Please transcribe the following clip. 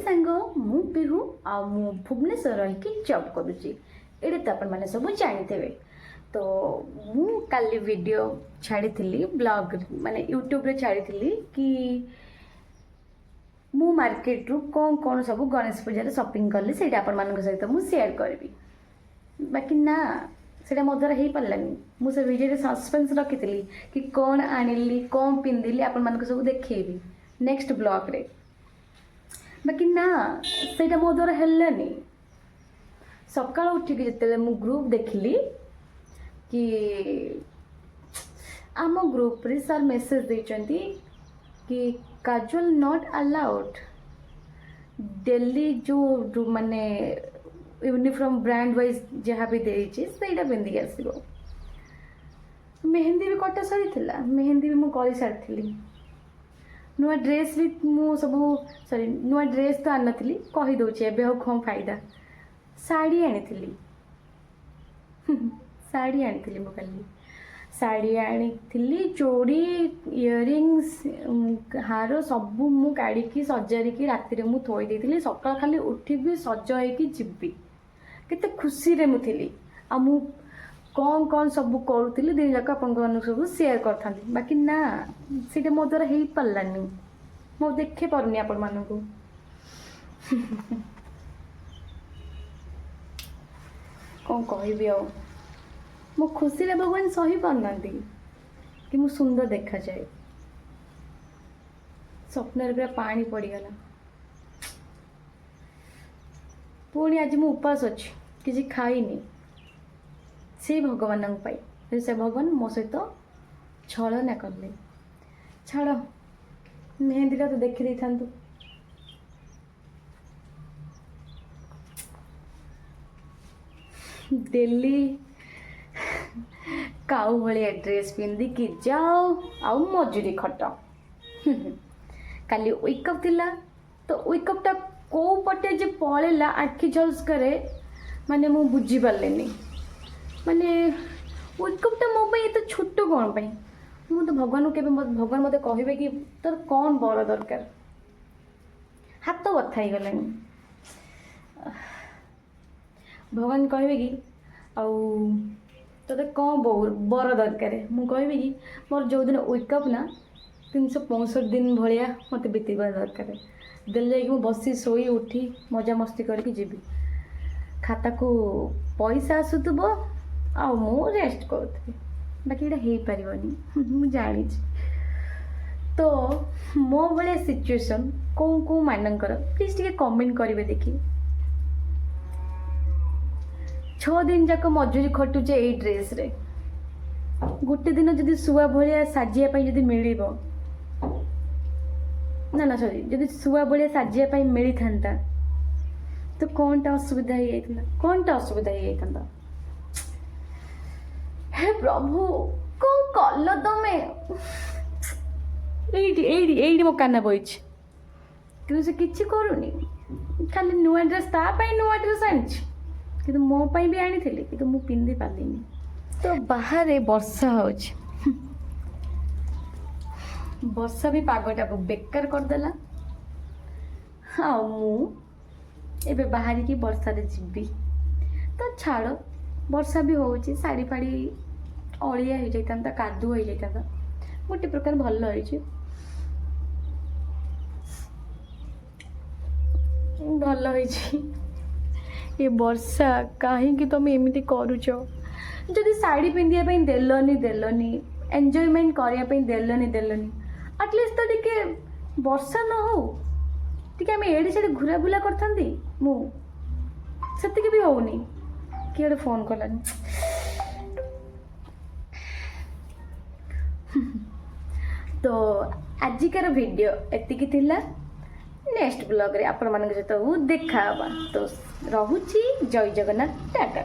ସାଙ୍ଗ, ମୁଁ ପିହୁ ଆଉ ମୁଁ ଭୁବନେଶ୍ୱର ରହିକି ଜବ୍ କରୁଛି। ଏଇଟା ତ ଆପଣମାନେ ସବୁ ଜାଣିଥିବେ। ତ ମୁଁ କାଲି ଭିଡ଼ିଓ ଛାଡ଼ିଥିଲି ବ୍ଲଗ୍, ମାନେ ୟୁଟ୍ୟୁବରେ ଛାଡ଼ିଥିଲି କି ମୁଁ ମାର୍କେଟରୁ କ'ଣ କ'ଣ ସବୁ ଗଣେଶ ପୂଜାରେ ସପିଂ କଲି, ସେଇଟା ଆପଣମାନଙ୍କ ସହିତ ମୁଁ ସେୟାର କରିବି। ବାକି ନା, ସେଇଟା ମୋ ଦ୍ୱାରା ହେଇପାରିଲାନି। ମୁଁ ସେ ଭିଡ଼ିଓରେ ସସ୍ପେନ୍ସ ରଖିଥିଲି କି କ'ଣ ଆଣିଲି, କ'ଣ ପିନ୍ଧିଲି, ଆପଣମାନଙ୍କୁ ସବୁ ଦେଖେଇବି ନେକ୍ସଟ ବ୍ଲଗ୍ରେ। ବାକି ନା, ସେଇଟା ମୋ ଦ୍ୱାରା ହେଲାନି। ସକାଳୁ ଉଠିକି ଯେତେବେଳେ ମୁଁ ଗ୍ରୁପ୍ ଦେଖିଲି କି ଆମ ଗ୍ରୁପ୍ରେ ସାର୍ ମେସେଜ୍ ଦେଇଛନ୍ତି କି କାଜୁଆଲ୍ not allowed, daily ଯେଉଁ ମାନେ ୟୁନିଫର୍ମ ବ୍ରାଣ୍ଡ ୱାଇଜ୍ ଯାହା ବି ଦେଇଛି, ସେଇଟା ପିନ୍ଧିକି ଆସିବ। ମେହେନ୍ଦି ବି କଟା ସରିଥିଲା, ମେହେନ୍ଦି ବି ମୁଁ କରିସାରିଥିଲି, ନୂଆ ଡ୍ରେସ୍ ବି ମୁଁ ସବୁ, ସରି, ନୂଆ ଡ୍ରେସ୍ ତ ଆଣିନଥିଲି, କହିଦେଉଛି ଏବେ ଆଉ କ'ଣ ଫାଇଦା। ଶାଢ଼ୀ ଆଣିଥିଲି, ଶାଢ଼ୀ ଆଣିଥିଲି। ମୁଁ କାଲି ଶାଢ଼ୀ ଆଣିଥିଲି, ଚୁଡ଼ି, ଇୟରିଙ୍ଗସ୍, ହାର ସବୁ ମୁଁ କାଢ଼ିକି ସଜାଡ଼ିକି ରାତିରେ ମୁଁ ଥୋଇ ଦେଇଥିଲି। ସକାଳ ଖାଲି ଉଠିବି, ସଜ ହେଇକି ଯିବି। କେତେ ଖୁସିରେ ମୁଁ ଥିଲି ଆଉ ମୁଁ କ'ଣ କ'ଣ ସବୁ କରୁଥିଲି, ଦିନ ଯାକ ଆପଣଙ୍କମାନଙ୍କୁ ସବୁ ସେୟାର କରିଥାନ୍ତି। ବାକି ନା, ସେଇଟା ମୋ ଦ୍ୱାରା ହେଇପାରିଲାନି। ମୁଁ ଦେଖେଇ ପାରୁନି ଆପଣମାନଙ୍କୁ। କ'ଣ କହିବି ଆଉ? ମୋ ଖୁସିରେ ଭଗବାନ ସହିପାରୁନାହାନ୍ତି କି ମୁଁ ସୁନ୍ଦର ଦେଖାଯାଏ। ସ୍ୱପ୍ନରେ ପୁରା ପାଣି ପଡ଼ିଗଲା। ପୁଣି ଆଜି ମୁଁ ଉପାସ ଅଛି, କିଛି ଖାଇନି, ସେଇ ଭଗବାନଙ୍କ ପାଇଁ। କିନ୍ତୁ ସେ ଭଗବାନ ମୋ ସହିତ ଛଳନା କଲେ। ଛାଡ଼, ମେହେନ୍ଦୀଟା ତ ଦେଖିଦେଇଥାନ୍ତୁ। ଡେଲି କାଉ ଭଳିଆ ଡ୍ରେସ୍ ପିନ୍ଧିକି ଯାଅ ଆଉ ମଜୁରୀ ଖଟ। କାଲି ୱେକଅପ୍ ଥିଲା ତ ୱେକଅପ୍ଟା କେଉଁ ପଟେ ଯେ ପଳେଇଲା ଆଖି ଝଲସକରେ, ମାନେ ମୁଁ ବୁଝିପାରିଲିନି। ମାନେ ୱେକଅପ୍ଟା ମୋ ପାଇଁ ଏତେ ଛୋଟ କ'ଣ ପାଇଁ? ମୁଁ ତ ଭଗବାନଙ୍କୁ କେବେ, ଭଗବାନ ମୋତେ କହିବେ କି ତୋର କ'ଣ ବର ଦରକାର? ହାତ ବଥା ହେଇଗଲାଣି। ଭଗବାନ କହିବେ କି ଆଉ ତୋତେ କ'ଣ ବର ଦରକାର? ମୁଁ କହିବି କି ମୋର ଯେଉଁଦିନ ୱେକଅପ୍ ନା, 365 ଦିନ ଭଳିଆ ମୋତେ ବିତେଇବା ଦରକାର। ଦେଲେ ଯାଇକି ମୁଁ ବସି, ଶୋଇ, ଉଠି, ମଜାମସ୍ତି କରିକି ଯିବି। ଖାତାକୁ ପଇସା ଆସୁଥିବ ଆଉ ମୁଁ ରେଷ୍ଟ କରୁଥିବି। ବାକି ଏଇଟା ହେଇପାରିବନି, ମୁଁ ଜାଣିଛି। ତ ମୋ ଭଳିଆ ସିଚୁଏସନ୍ କେଉଁ କେଉଁ ମାନଙ୍କର, ପ୍ଲିଜ୍ ଟିକେ କମେଣ୍ଟ କରିବେ ଦେଖି। 6 ଦିନ ଯାକ ମଜୁରୀ ଖଟୁଛେ ଏଇ ଡ୍ରେସ୍ରେ, ଗୋଟେ ଦିନ ଯଦି ଶୁଆ ଭଳିଆ ସାଜିବା ପାଇଁ ଯଦି ମିଳିବ, ନା ନା, ସରି, ଯଦି ଶୁଆ ଭଳିଆ ସାଜିବା ପାଇଁ ମିଳିଥାନ୍ତା ତ କ'ଣଟା ଅସୁବିଧା ହେଇଯାଇଥାନ୍ତା? କ'ଣଟା ଅସୁବିଧା ହେଇଯାଇଥାନ୍ତା? ହେ ପ୍ରଭୁ, କ'ଣ କଲ ତମେ? ଏଇଠି ଏଇଠି ଏଇଠି ମୋ କାନ ବଇଛି, କିନ୍ତୁ ସେ କିଛି କରୁନି। ଖାଲି ନୂଆ ଡ୍ରେସ୍, ତା ପାଇଁ ନୂଆ ଡ୍ରେସ୍ ଆଣିଛି, କିନ୍ତୁ ମୋ ପାଇଁ ବି ଆଣିଥିଲି, କିନ୍ତୁ ମୁଁ ପିନ୍ଧି ପାରିଲିନି। ତ ବାହାରେ ବର୍ଷା ହେଉଛି। ବର୍ଷା ବି ପାଗଟାକୁ ବେକାର କରିଦେଲା। ଆଉ ମୁଁ ଏବେ ବାହାରିକି ବର୍ଷାରେ ଯିବି। ତ ଛାଡ଼, ବର୍ଷା ବି ହେଉଛି, ଶାଢ଼ୀ ଫାଢ଼ୀ ଅଳିଆ ହେଇଯାଇଥାନ୍ତା, କାଦୁଅ ହେଇଯାଇଥାନ୍ତା। ଗୋଟେ ପ୍ରକାର ଭଲ ହେଇଛି, ଭଲ ହେଇଛି। ଏ ବର୍ଷା, କାହିଁକି ତମେ ଏମିତି କରୁଛ? ଯଦି ଶାଢ଼ୀ ପିନ୍ଧିବା ପାଇଁ ଦେଲନି ଦେଲନି, ଏନ୍ଜୟମେଣ୍ଟ କରିବା ପାଇଁ ଦେଲନି ଦେଲନି, ଆଟଲିଷ୍ଟ ତ ଟିକେ ବର୍ଷା ନ ହଉ, ଟିକେ ଆମେ ଏଇଠି ସେଠି ଘୁରାବୁଲା କରିଥାନ୍ତି। ମୁଁ ସେତିକି ବି ହଉନି। କିଏ ଗୋଟେ ଫୋନ୍ କଲାନି। ତ ଆଜିକାର ଭିଡ଼ିଓ ଏତିକି ଥିଲା। ନେକ୍ସଟ ବ୍ଲଗ୍ରେ ଆପଣମାନଙ୍କ ସହିତ ଦେଖା ହେବା। ତ ରହୁଛି, ଜୟ ଜଗନ୍ନାଥ, ଟାଟା।